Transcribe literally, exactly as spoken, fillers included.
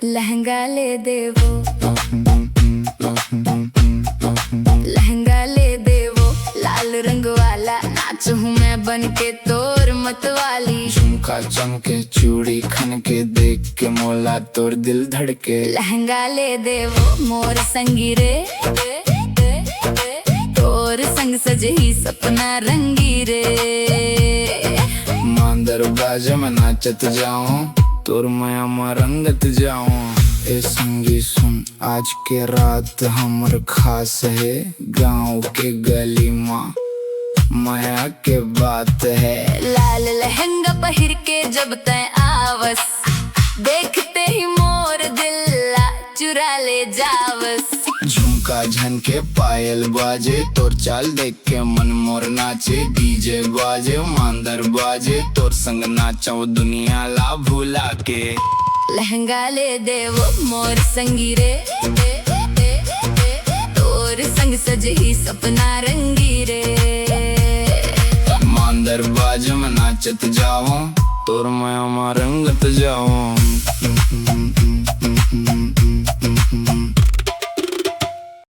लहंगा ले देवो, लहंगा ले देवो, लाल रंग वाला। नाचहूँ मैं बन के तोर मतवाली। झुमका चमके, चूड़ी खन के, देख के मोला तोर दिल धड़के। लहंगा ले देवो मोर संगी रे, तोर संग सजही सपना रंगी रे। मांदर बाजे में नाचत जाऊं, तोर मया में रंगत जाऊं। ए संगी सुन, आज के रात हमर खास हे, गांव के गली मा मया के बात हे। लाल लहंगा पहिर के जब तैं आवस, देखते ही मोर दिल ला चुरा ले जावस। झुमका झन के पायल बाजे, तोर चाल देख के मन मोर नाचे। डीजे बाजे, मांदर बाजे, तोर संग नाचो दुनिया ला भुला के। लहंगा ले देवो मोर संगी रे, तोर संग सजही सपना रंगी रे। मांदर बाजे में नाचत जावो, तोर मया में रंगत जावो।